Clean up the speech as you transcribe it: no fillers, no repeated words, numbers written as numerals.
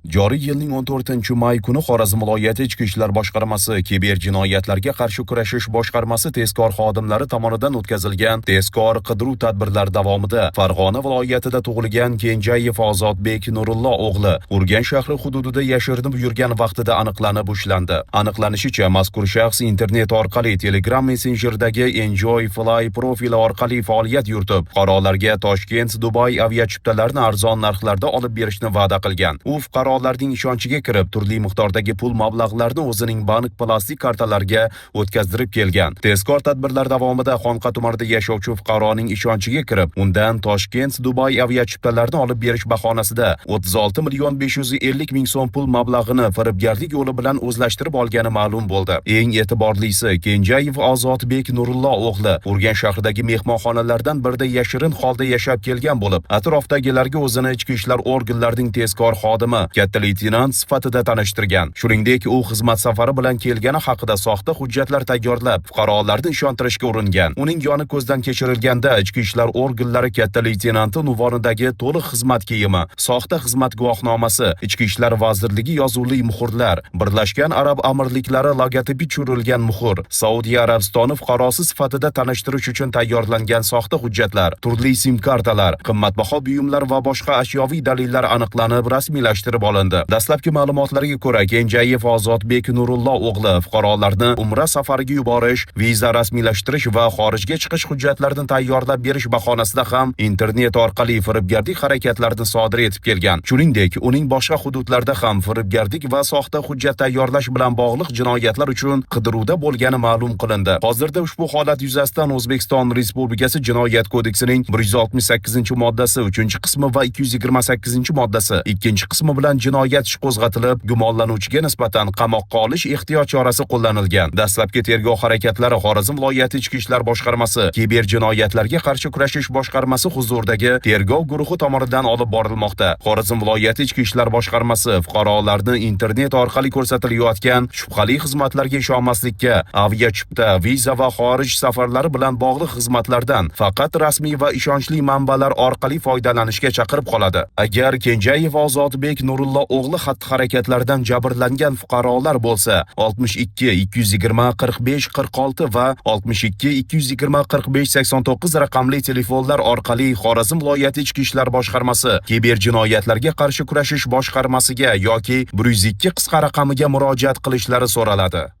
Joriy yilning 14-may kuni Xorazm viloyati Ichki ishlar boshqarmasi kiber jinoyatlarga qarshi kurashish boshqarmasi tezkor xodimlari tomonidan o'tkazilgan tezkor qidiruv tadbirlari davomida Farg'ona viloyatida tug'ilgan Kenjayev Ozodbek Nurullo o'g'li Urgan shahri hududida yashirinib yurgan vaqtida aniqlanib ushlandi. Aniqlanishicha, mazkur shaxs internet orqali Telegram messenjeridagi Enjoy Fly profili orqali faoliyat yuritib, fuqarolarga Toshkent Dubay aviachiptalarini arzon narxlarda olib berishni va'da qilgan. U fuqarolarning ishonchiga kirib, turli miqdordagi pul mablag'larini o'zining bank plastik kartalariga o'tkazdirib kelgan. Tezkor tadbirlar davomida Xonqa tumanida yashovchi fuqaroning ishonchiga kirib, undan Toshkent Dubay aviachiptalarini olib berish bahonasida 36 million 550 ming so'm pul mablag'ini firibgarlik yo'li bilan o'zlashtirib olgani ma'lum bo'ldi. Eng e'tiborlisi, Kenjayev Ozodbek Nurullo o'g'li Urgan shahridagi mehmonxonalardan birida yashirin holda yashab kelgan bo'lib, atrofdagilarga o'zini ichki ishlar organlarining tezkor xodimi, katta leytenant sifatida tanishtirgan. Shuningdek, u xizmat safari bilan kelgani haqida soxta hujjatlar tayyorlab, fuqarolarni ishontirishga uringan. Uning yoni ko'zdan kechirilganda ichki ishlar organlari katta leytenanti unvonidagi to'liq xizmat kiyimi, soxta xizmat guvohnomasi, Ichki ishlar vazirligi yozuvli muhrlar, Birlashgan Arab Amirliklari logotipi tushirilgan muhr, Saudiya Arabistoni fuqarosi sifatida tanishtirish uchun tayyorlangan soxta hujjatlar, turli sim kartalar, qimmatbaho buyumlar va boshqa ashyoviy dalillar aniqlanib, rasmiylashtirib olindi. Dastlabki ma'lumotlarga ko'ra, Kenjayev Ozodbek Nurullo o'g'li fuqarolarni umra safariga yuborish, viza rasmiylashtirish va xorijga chiqish hujjatlarini tayyorlab berish bahonasida ham internet orqali firibgarlik harakatlarini sodir etib kelgan. Shuningdek, uning boshqa hududlarda ham firibgarlik va soxta hujjat tayyorlash bilan bog'liq jinoyatlar uchun qidiruvda bo'lgani ma'lum qilindi. Hozirda ushbu holat yuzasidan O'zbekiston Respublikasi Jinoyat kodeksining 168-moddasi 3-qismi va 228-moddasi 2-qismi bilan jinoyat ishi qo'zg'atilib, gumonlanuvchiga nisbatan qamoqqa olish ehtiyot chorasi qo'llanilgan. Dastlabki tergov harakatlari Xorazm viloyati Ichki ishlar boshqarmasi kiber jinoyatlarga qarshi kurashish boshqarmasi huzuridagi tergov guruhi tomonidan olib borilmoqda. Xorazm viloyati Ichki ishlar boshqarmasi fuqarolarni internet orqali ko'rsatilayotgan shubhali xizmatlarga ishonmaslikka, aviachipta, viza va xorij safarlari bilan bog'liq xizmatlardan faqat rasmiy va ishonchli manbalar orqali foydalanishga chaqirib qoladi. Agar Kenjayev Ozodbek Nurullo o'g'li xatti-harakatlaridan jabrlangan fuqarolar bo'lsa, 62 220 45 46 va 62 220 45 89 raqamli telefonlar orqali Xorazm viloyati Ichki ishlar boshqarmasi kiber jinoyatlarga qarshi kurashish boshqarmasiga yoki 102 qisqa raqamiga murojaat qilishlari so'raladi.